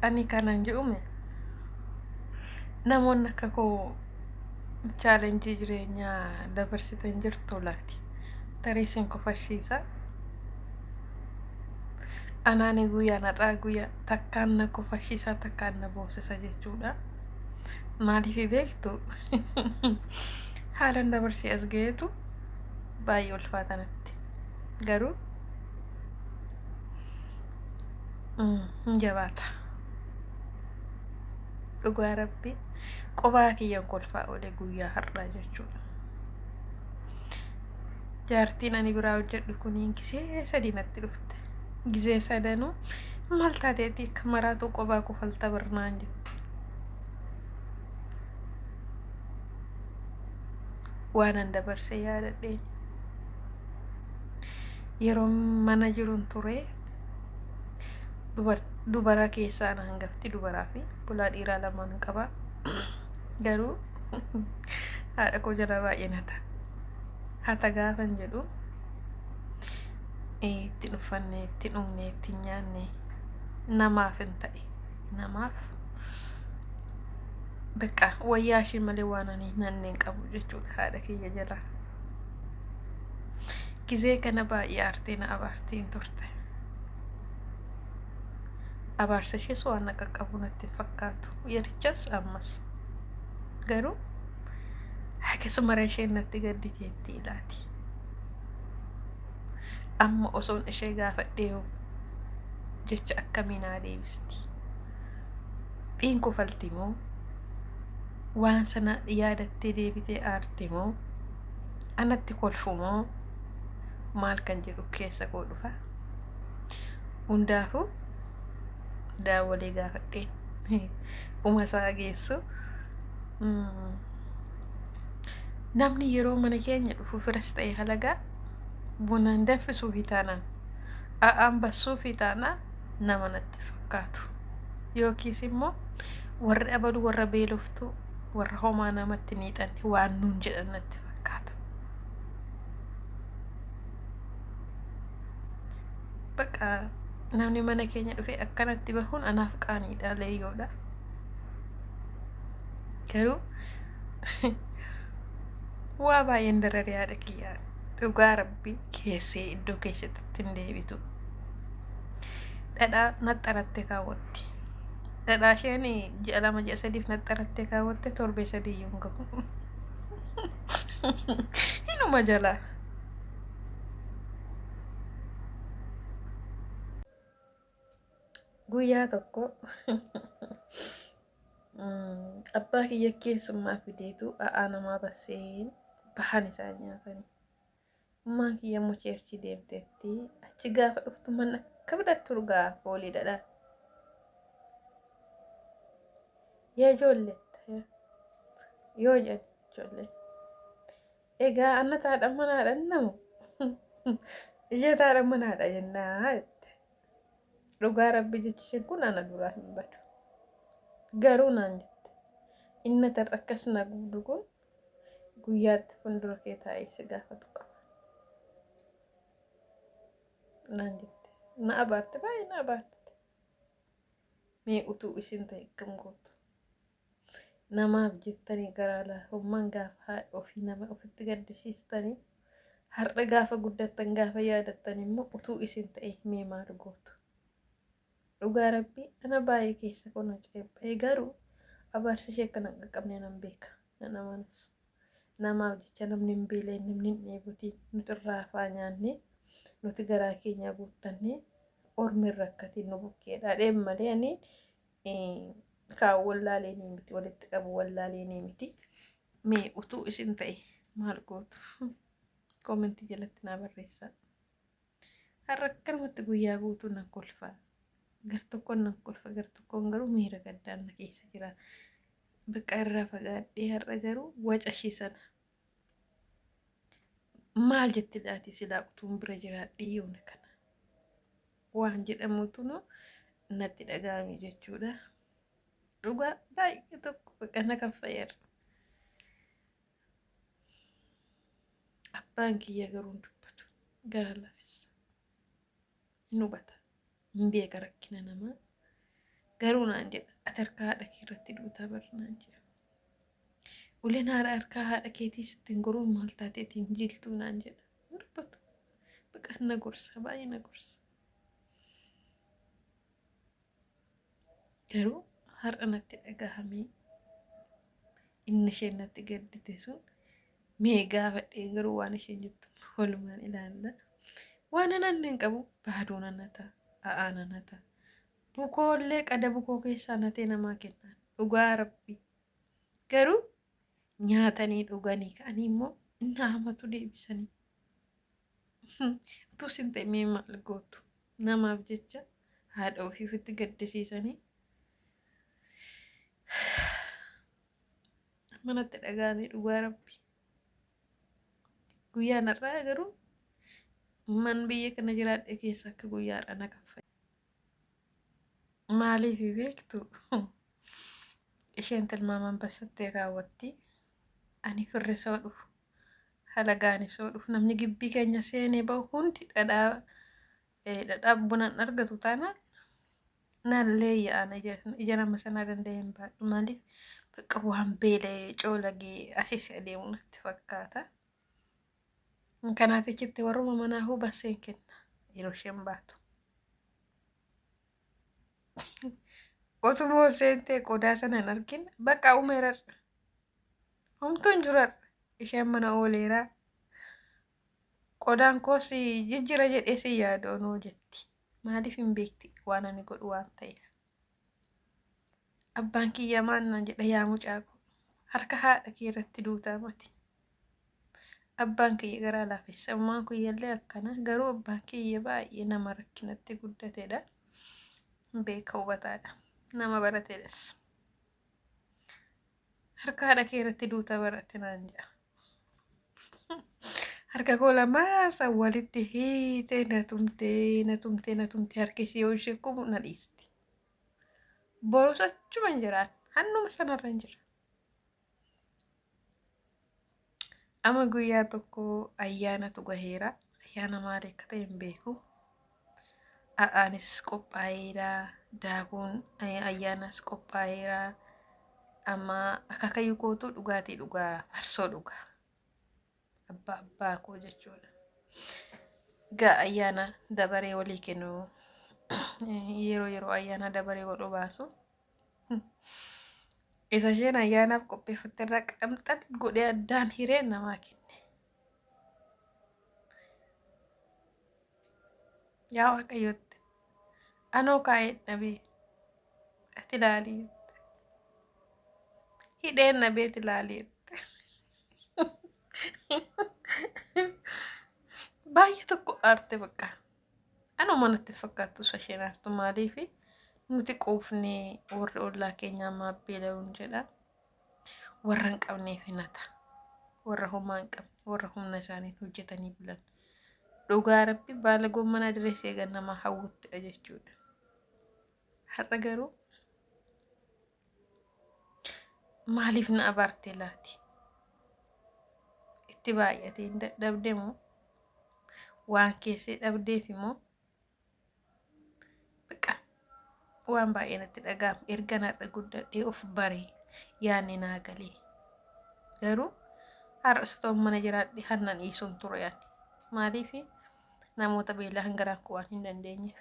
Ani kanan jedhume namoonni akka koo chaalenjii jireenyaa dabarsitan jirtu laati. Tarii isin kofashiisa. Anaani guyyaan har'aa guyyaa takkaan na kofashiisa takkaan na boosisa jechuudha. Maaliif beektu haalan dabarsee as ga'eetu baay'ee ulfaata natti. Garuu hin jabaata. Dhugaa rabbi qophaa kiyyan kolfaa oole guyyaa har'aa jechuudha. Jaartiin ani biraa hojjedhu kuniin gisee sadii natti dhufte. Gisee sadanuu maal taateeti akka maraatu qophaa kofalta barnaan jette. Waan an dabarse yaadadheen. Yeroo mana jirun ture dubara keessaa na hangafti dubaraa fi bulaa dhiiraa lamaan qaba. Garuu haadha koo jala baay'ee nata. Hata gaafan jedhu ittiin uffanne, ittiin dhugne, ittiin nyaanne namaaf hin ta'e. Namaaf bakka wayyaa ishee malee waan ani nanneen qabu jechuudha haadha kiyya jalaa. Gizee kana baay'ee aartee na abaartiin turte. Abaarsa ishees waan na qaqqabu natti hin fakkaatu. Yerichas ammas. Garuu akkasuma isheen natti gadditeetti ilaati. Amma osoon ishee gaafadhee hoo jecha akkamii naa deebisti? Dhiin kofalti moo? Waan sana yaadattee deebitee aarti moo? Anatti kolfu moo? Maal kan jedhu keessa koo dhufa. Hundaafuu daawwalee gaafadheen uma isaa geessu. Namni yeroo mana keenya dhufu firas ta'e halagaa bunaan danfisuu fi taanaan a'aan bassuu fi taanaan nama natti fakkaatu. Yookiis immoo warri abalu warra beeloftuu warra homaa namatti niixanne waan nuun jedhan natti fakkaata. Bakka namni mana keenya dhufe akkanatti bahuun anaaf qaaniidha leeyyoodha. Garuu waa baay'een dararee haadha kiyyaa dhugaa rabbii keessee iddoo keessatti hin deebitu. Dhadhaa naxxarattee kaawwatti. Dhadhaa isheen ji'a 2 ji'a 3f naxxarattee kaawwatte torbee 3 iyyuu hin gahu. Inuma jalaa. Guyyaa tokko abbaa kiyya keessummaa fideetu a'aa namaa basseen bahan isaan nyaatanii. Ummaan kiyya immoo cheerchii deemteetti achi gaafa dhuftu manni akka bidatti urgaa foolii dhadhaa. Yaa ijoollee yoo jedhan ijoollee. Egaa anna taadha manaadha namu. Ishee taadha manaadha jennaa jette. Dhugaa rabbi jechi isheen kun ana duraa hin badu. Garuu naan jette. Inni tarra akkas na gubdu kun guyyaatti fuuldura kee taa'ee si gaafatu qaba. Naan jette. Na abaarte baay'ee na abaarte. Mee utuu isin ta'e akkam gootu? Namaaf jettanii garaa laafummaan gaafa haadha ofii nama ofitti gaddisiistanii har'a gaafa guddattan gaafa yaadattan immoo utuu isin ta'e mee maal gootu? Dhugaa rabbii ana baay'ee keessa koo na ceepha'e garuu abaarsi ishee akka nan qaqqabne nan beeka nan amanas. Namaaf jecha namni hin beeleen namni hin dheebotiin nuti irraa hafaa nyaannee nuti garaa keenya guuttannee ormi hin rakkatiin nu bukkeedha dheem malee ani kaan wallaalee ni miti walitti qabu wallaalee ni miti. Mee utuu isin ta'e maal gootu? Koomentii jalatti naa barreessaa. Har'a akkanumatti guyyaa guutuu nan kolfa. Gar tokkoon nan kolfa gar tokkoon garuu miira gaddaan na keessa jira. Bakka irraa fagaadhee har'a garuu waca ishii sana. Maal jetti laati silaa utuun bira jiraadhee yoona kana. Waan jedhamutu natti dhaga'ame jechuudha. Dhugaa baay'ee tokko bakka na kaffayarra. Abbaan kiyya garuu hin dubbatu. Gara laafessa. Hin hubata. Hin beeka rakkina namaa. Garuu naan jedha, ati harka haadha kee irratti duutaa bar naan jedha. Uleen haadha harkaa haadha keetii sittiin goruun maal taateetiin jiltuu naan jedha. Hin dubbatu. Baqa na gorsa, baay'ee na gorsa. Garuu har'a natti dhagahamee inni isheen natti gaddite sun mee gaafadhee garuu waan isheen jettu walumaan ilaalla. Waan anan hin qabu baaduu nan ta'a, a'aa nan ta'a. Bukoollee qada bukoo keessaa natee namaa kennan dhugaa rabbi. Garuu nyaatanii dhuganii ka'anii immoo inni hamatu deebisanii. Utuu sin ta'e mee maal gootu? Namaaf jecha haadha ofii ofitti gaddisiisanii manatti dhaga'ame dhugaa rabbi. Guyyaan har'aa garuu man biyya kana jiraadhe keessa akka guyyaa har'aa na kaffa. Maaliif beektu? Isheen tilmaaman bassattee kaawwatti. Ani firri soo dhufu, halagaanis soo dhufu, namni gibbii keenya seenee bahu hundi dhadhaa dhadhaa bunan argatu taanaan nallee yaa'an ija nama sanaa danda'ee hin baadhu. Maaliif bakka waan beela'ee coolagee asis adeemu natti fakkaata. Kanaatichitti warruma manaa hubasseen kenna yeroo isheen baatu. Otuma seentee qodaa sana hin argin bakka umeerarra. Homtuu hin jirarra. Isheen mana ooleeraa. Qodaan koos jijjiira jedhee si yaadoonuu jetti. Maaliif hin beekti waan ani godhu waan ta'eef. Abbaan kiyya maal naan jedha, yaa mucaa koo harka haadha kee irratti duutaa mati. Abbaan kiyya garaa laafessa. Ammaan kiyyallee akkana. Garuu abbaan kiyya baay'ee nama rakkinatti guddatedha. Beeka, hubataadha. Nama baratedhas. Harka haadha kee irratti duutaa barate naan jedha. Harka koo lamaa san walitti hiitee na tumtee na tumtee na tumtee harki ishee yoo ishee kumu na dhiisti. Borus achuma hin jiraan. Hannuma sanarra hin jira. Amma guyyaa tokko ayyaanatu gaheera. Ayyaana maali akka ta'e hin beeku. A'aanis qophaa'eera. Daakuun ayyaanas qophaa'eera. Amma akaakayyuu kootu dhugaatii dhugaa, farsoo dhugaa. Abbaa abbaa koo jechuudha. Gaa ayyaana dabaree walii kennu, yeroo yeroo ayyaana dabaree wal obaasu. Isa isheen ayyaanaaf qopheeffatte irraa qamxal godhee addaan hiree namaa kenne. Yaa Waaqayyotti anoo kaa'ee dhabee ati ilaalii jette. Hidheen dhabeeti ilaalii jette. Baay'ee tokko aarte bakka. Anuma natti fakkaattu isa isheen aartu, maaliifi nuti quufnee warri ollaa keenyaa maaf beela'uun jedha. Warra hin qabneef hinata. Warra homaa hin qabne, warra humna isaaniin hojjetanii bulan. Dhugaa rabbi baala goommanaa direessee eegan nama hawwuttidha jechuudha. Har'a garuu maaliif na abaarte laati? Itti baay'atee hin dadhabde moo? Waan keessee dhabdeef immoo baqa waan baay'ee natti dhaga'ama. Ergan har'a guddadhee of baree yaadni naa galee. Garuu har'a isa mana jiraadhe hannan dhiisuun ture ani. Maaliif namoota beelaa hangaraan koo waan hin dandeenyeef.